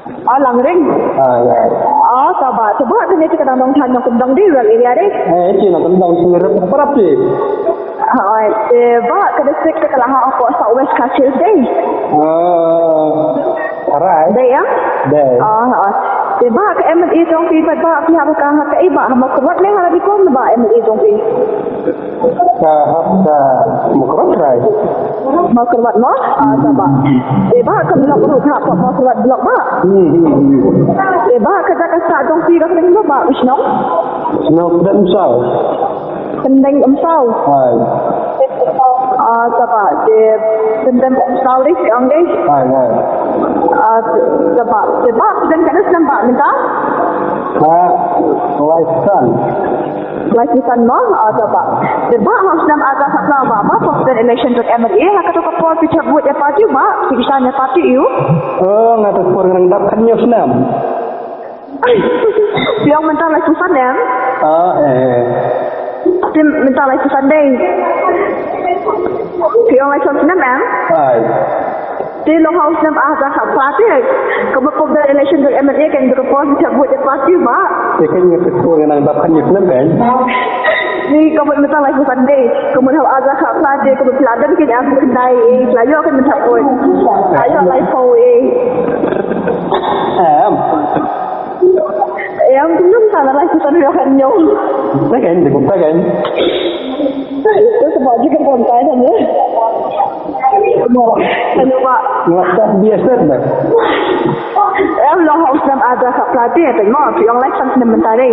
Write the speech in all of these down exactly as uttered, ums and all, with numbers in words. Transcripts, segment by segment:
Ah, Langring. Ah, ya. Ah, taba, taba, kane te ka dang dong than nongkyndong de, rural area de. Eh, ci nongkyndong ci rep parap ci. Ah, te ba ka district te ka la ha ko South West Khasi Hills de. Ah, alright. De ya? De. Ah, ah. Te ba ka M L A jong phi ba, ba phi ha ka, ha ka i ba ha Mawkyrwat ne ha Ranikor ba M L A jong phi? Ka hap ka Mawkyrwat trai. Mawkyrwat mo? Ah, taba. Te ba ka block ruh ha Mawkyrwat block ba. Hmm, hmm, hmm. Te ba ka jaka sah jong phi ka kyrteng ba, ba shnong? Shnong Pyndeng Umsaw. Pyndeng Umsaw. Hai. Ah, taba. Te Pyndeng Umsaw de, si ong de. Hai, hai. Ah, taba. Te ba, Pyndeng katno snem ba mynta? Ka lai san. Lai san mo, ah, taba. Te ba ha u snem ar hajar khatphra ba, ba pop election jong M L A, ha kato ka por phi thep vote ïa party ba, phi shan ïa party ïa u? Oh, nga to por nga dang dap khatñiew snem. Phi ong mynta lai san em? Ah, eh. Te mynta lai san de. Phi ong lai san snem em? Hai. Te long ha u snem ar hajar khatphra te. Ka mut pop da election jong M L A kan da ka por phi thep vote ïa party ba. Te kan ïa ka por nga nang dap khatñiew snem kan. Ni ka mut mynta lai san de. Ka mut ha u ar hajar khatphra te ka mut phi la don kan ïa ka khyndai eh. Phi la ïoh kan mynta poi. Phi la ïoh laiphew eh. Em. Em, kumno mynta la lai san ïoh kan ïoh. Te kan, te kumta kan. Te sebab ji kan kumta kan. Hello, Pak. Nga tak biasa dah. Em, long ha u snem ar hajar khatphra te, te mo, phi ong lai san snem mynta de.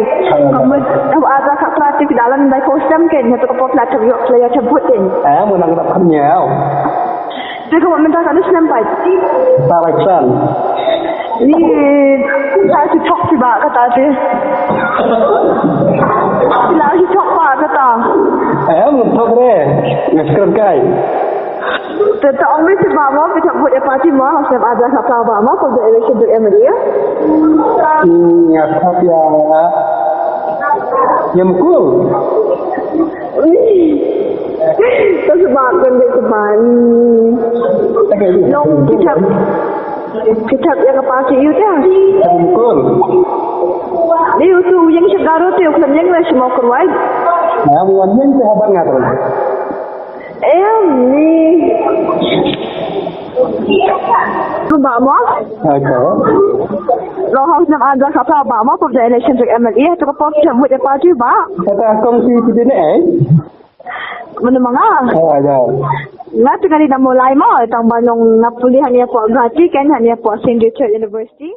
Ka mut, em, ar hajar khatphra te phi da leh laiphew snem kan, ïa to ka por phi la thep ïoh, phi la ïoh thep vote kan. Em, nga nang dap khatñiew. Te ka mut mynta katno snem pat? Mynta lai san. Ni, ka shi thok shi ba kata te. Phi la shi thok ba kata. Em, thok re. Nga skret kai. Te ta ong me shi ba mo, phi thep vote ïa party mo, ha u snem ar hajar khatphra ba mo, pop da election jong M L A. Hmm, nga thep ïa, ïa Mukul. Ui. Ka shi ba kan de shi ba. Nong phi thep. Phi thep ïa ka party ïa u te. Mukul. Ni u tu u ïeng sha Garo te u khlem ïeng la sha Mawkyrwat. Nga wan ïeng te haban nga tu. Em ni. Tu ba mo? Acha. Long ha u snem ar hajar khatphra ba mo, pop da election jong M L A, to ka por phi thep vote ïa party ba. Kata kong si tu ne eh? Mano ma nga? Oh, acha. Nga tu nga di namo lai mo, tang ba long nga pule hangne hapoh Guwahati kan, hangne hapoh Saint Richard University.